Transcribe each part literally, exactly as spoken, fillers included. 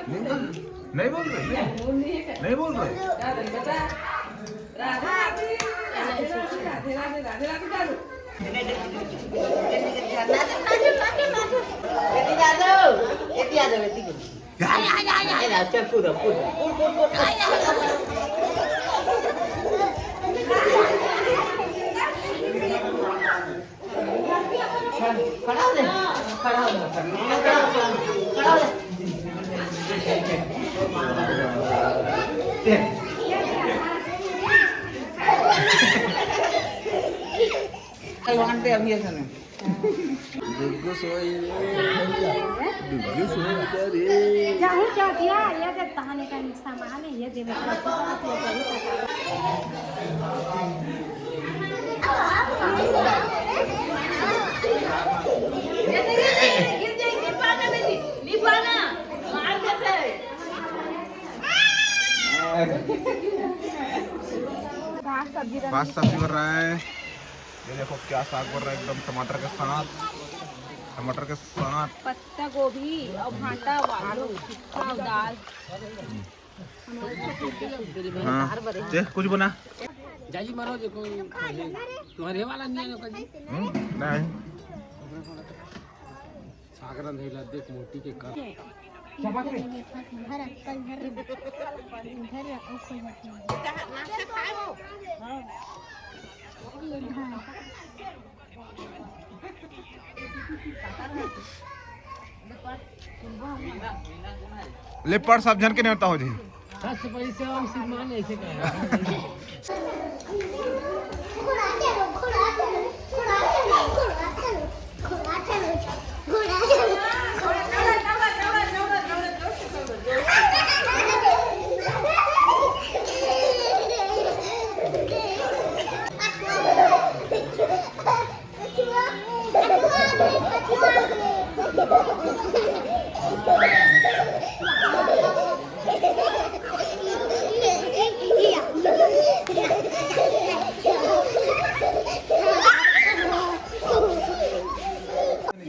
नहीं बोल रहे, नहीं बोल रहे। खड़ा हो जा, खड़ा हो जा, खड़ा हो जा। कल वहां पे अभी ऐसा नहीं। डुग्गू सोई, डुग्गू सोई का रे। जाहू क्या किया? ये देख, तहाने का सामान है, ये दे। बात सब्जी बन रहा है। ये देखो क्या साग बन रहा है, एकदम टमाटर के साथ, टमाटर के साथ। पत्ता गोभी और भांटा, आलू, सूखा दाल। हाँ, ते कुछ बना। जाजी मारो, देखो, तुम्हारे वाला नहीं है जी। हम्म, नहीं। सागरन है ला, देख मोटी के कर। ले पढ़, सब झन के नेवता हो जाही।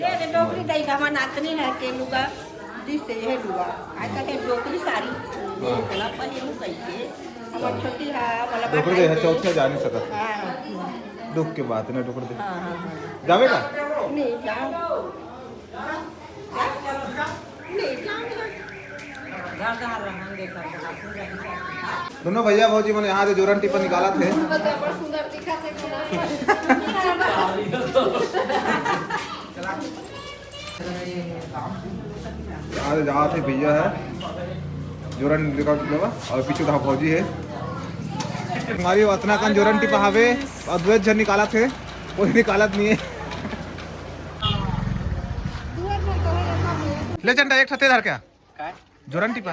ये डोकरी दई का मन आतनी है के लुगा, दिस से ये लुगा। आज तक एक डोकरी साड़ी, ये इतना पहले कह के, हमर छोटी है, वाला डोकरी दे है, चौथिया जा नहीं सकत। हाँ। दुख के बात ना, डोकरी दे। हाँ, हाँ, हाँ। जावेगा? नहीं, जाओ। दोनों भैया भौजी मन यहाँ से जोरन टीपा निकालत हे। आज जात हे भैया है, जोरन निकाल चुका बा और पीछे तो भौजी है। हमारी अतना कन जोरन टीपा हवे और दो झन निकालत हे, कोई निकालत नहीं है। ले चंदा, एक ठा ते धर के आ। काय? जोरन टीपा।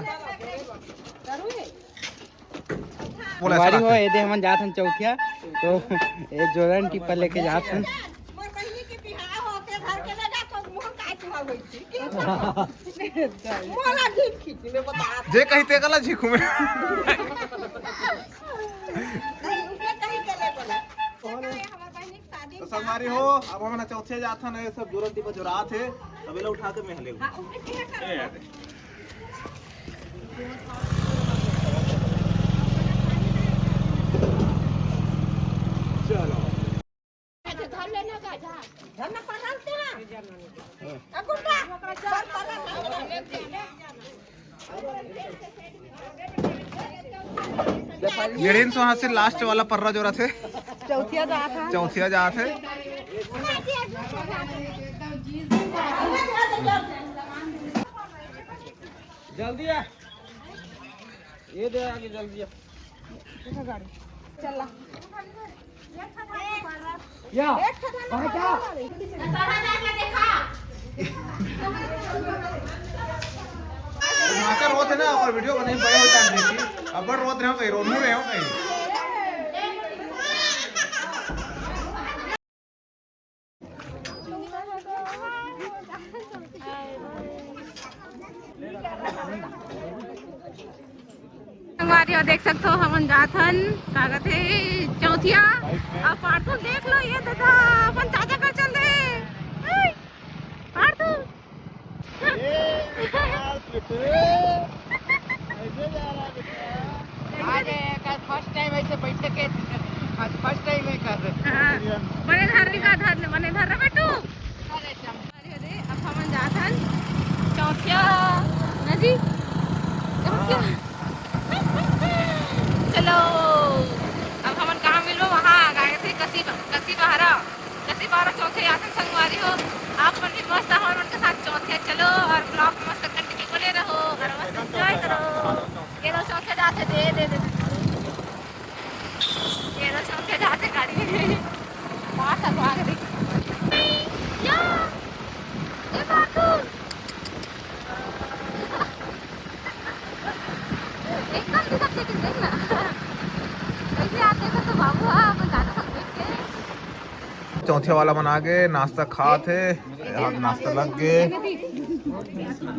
बोला, संगवारी हो, चला। एदे हमन जात हन चौथिया, तो ये जोरन टीपा लेके जात हन। मोर बहिनी के बिहाव होते घर के ले जा, तो मुंह काय चुहा होई थी। मोला घीच खींच में बता। जे कही ते गला झीखू में। नहीं, उसे कही के ले बोला। तो संगवारी हो, अब हमन चौथे जात हन, ये सब जोरन टीपा जोरात हे, तब एला उठा के मैं हले। हाँ, उसे क्या कर? ए, यार। चलो। अच्छा, धर लेना का, जा। धरना पड़ल तेरा। ए, गुड्डा, सर पड़ल। निड़िन सोहा से लास्ट वाला पर्रा जोरा थे। चौथिया जात हे। चौथिया जात हे। जल्दी आ। ये दे आगे जल्दी आ। चल। या। माता रोत हे ना, अब्बड़ वीडियो बने बड़े हो जाते हैं। अब्बड़ रोत रहे हो कहीं, रोनू रहे हो कहीं। संगवारी हो, देख सकथो, हमन जात हन, का कथे, चौथिया। अब पार्थू देख लो, ये दादा अपन चाचा कर चल दे। हाय, पार्थू। आज कल फर्स्ट टाइम ऐसे बैठ के, आज फर्स्ट टाइम है कर। हाँ, बने धर रही का, धर ले, बने धर रहा बेटू। अरे, अब हमन जात हन चौथिया, ना जी? चौथिया। चलो, अब हमन कहाँ मिलबो? वहाँ आगे थे कसी ब-, कसी बहरा, कसी बहरा चौथिया जात हन संगवारी हो। आप मन भी मस्त हमन मन के साथ चौथिया चलो और ब्लॉग में मस्त कंटिन्यू बने रहो और मस्त एंजॉय करो। ये लो चौथिया जात हे, दे, दे, दे। ये लो चौथिया जात हे गाड़ी में। बात अब आगे देख। या, ये बात तो एकदम दिखत, लेकिन देख ना, ऐसे आप देखो तो बाबू, हाँ, अपन दादा सब देख के। चौथिया वाला मन आगे, नाश्ता खात हे। यार, नाश्ता लग गे।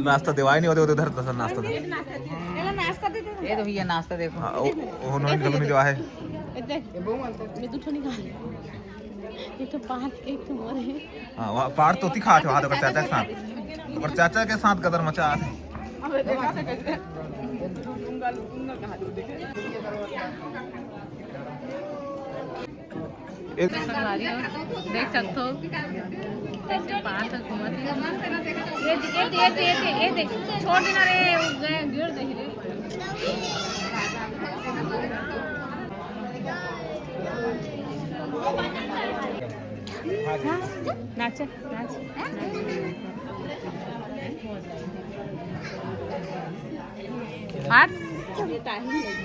नाश्ता देवाय नहीं होते, होते धर, धर, नाश्ता धर। चलो, नाश्ता दे दे। ये तो भैया, नाश्ता देखो। हाँ, ओ, ओ, उन्होंने कभी नहीं देवा है। ये देख, मैं दू ठो निकाल। एक ठो पाँच, एक ठो मोर है। हाँ, वहाँ पार तो दिखा थे, वहाँ तो चाचा के साथ, और चाचा के साथ गदर मचा। एक संगवारी हो, देख सकथो, ऐसे पास घूमत हे। ये, ये, ये, ये, ये, ये देख, छोड़ देना रे, वो गए, गिर दे रे। नाच, नाच, नाच। और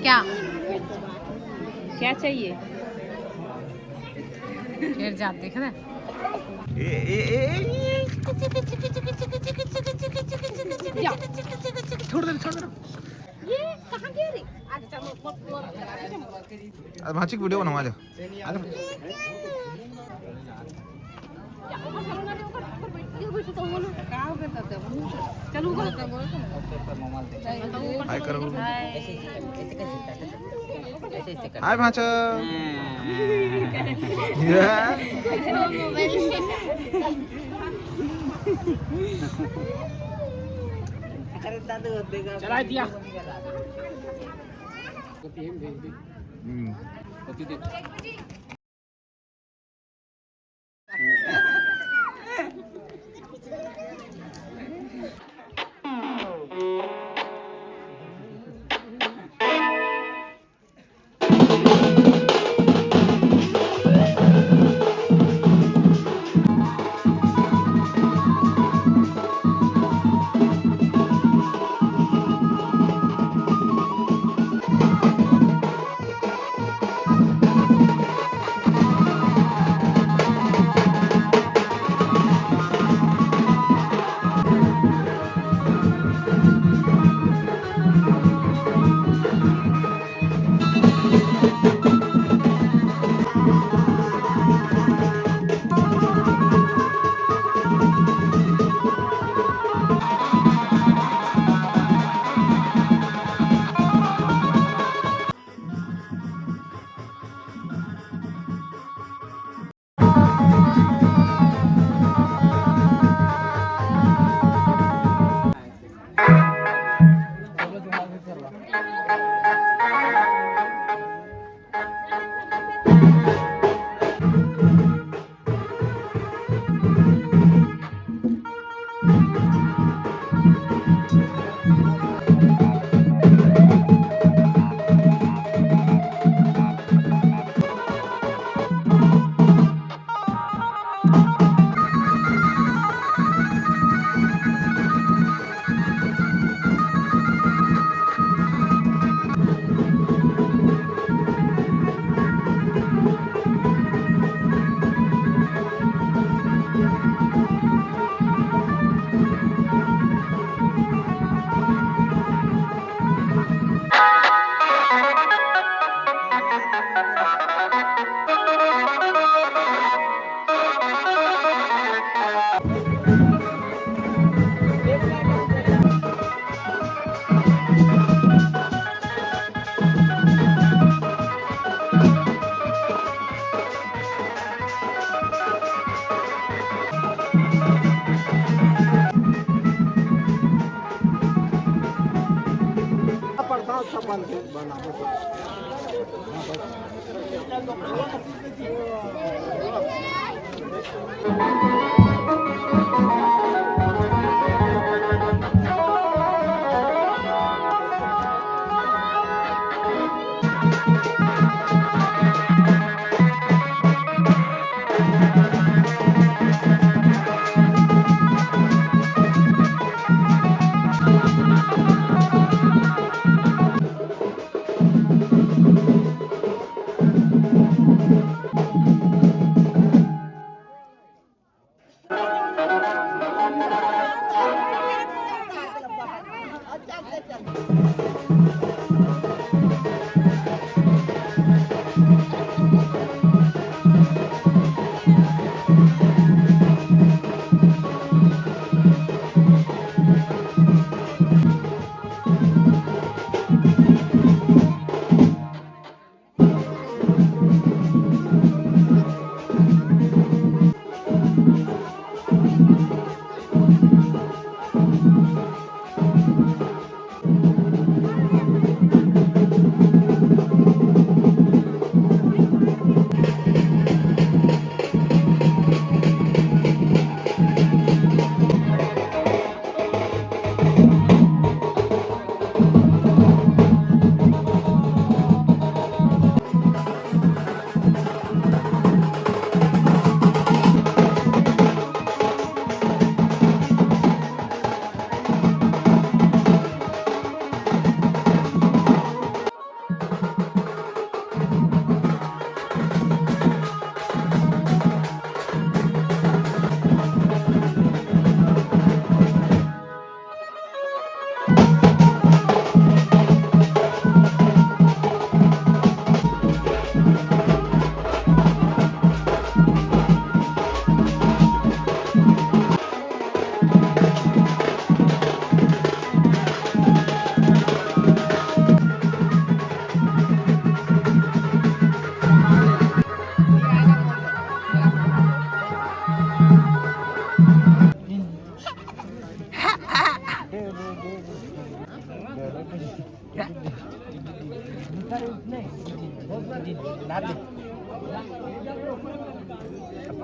क्या, क्या चाहिए? फिर जाते हैं ना। ए, ए, ए, ए। छोड़ दे, छोड़ दे। ये कहाँ गया रे? आजा, चल, मत, मत, मत, मत। अरे भांची की वीडियो बनाओ, आजा। आजा। चलो, ऊपर। हाय करो। हाय भांचा। ये। चला दिया। हम्म।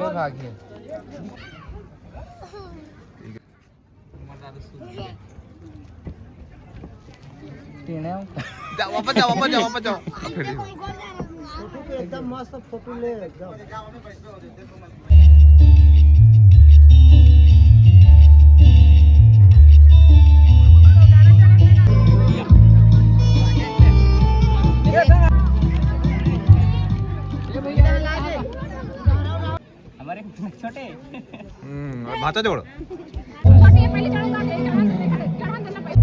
अपने भाग गए। टेढ़ा। जा, वापस जा, वापस जा, वापस जा। एकदम मस्त फोटो ले एकदम। हमारे छोटे। हम्म, और भाता जोड़। छोटे पहले चढ़ो, चढ़ो, चढ़ो, चढ़ो, चढ़ो, चढ़ो, चढ़ो।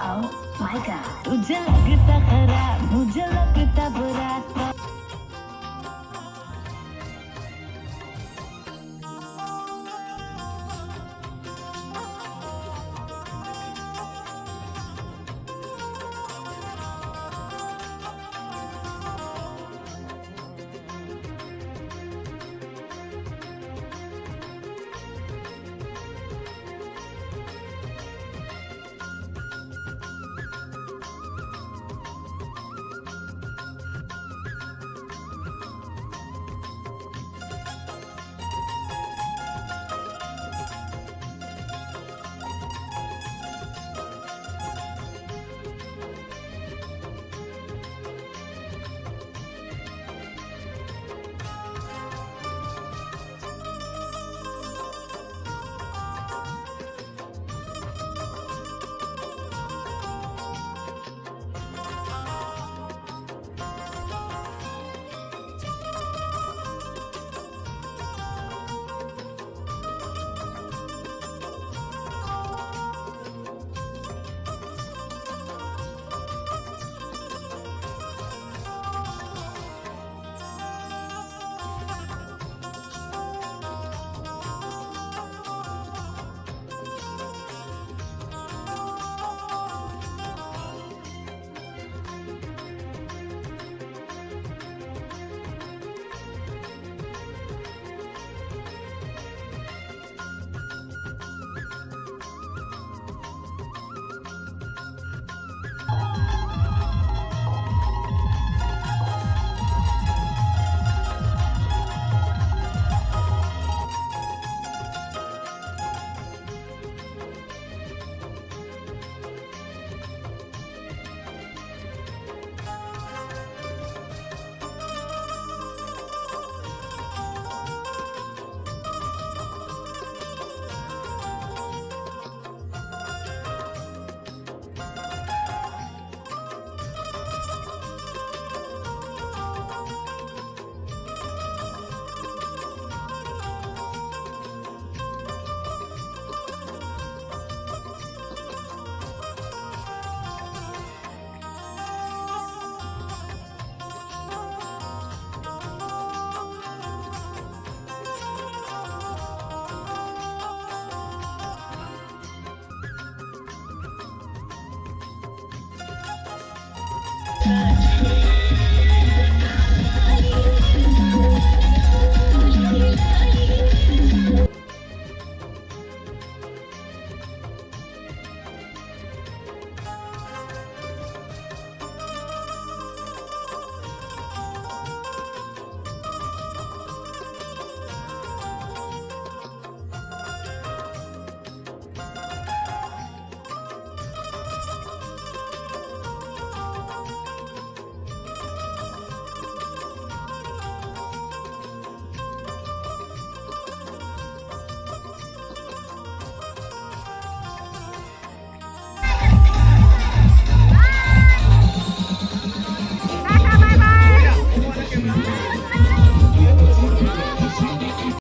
Oh my God, तुझे लगता खराब, मुझे लगता बुरा।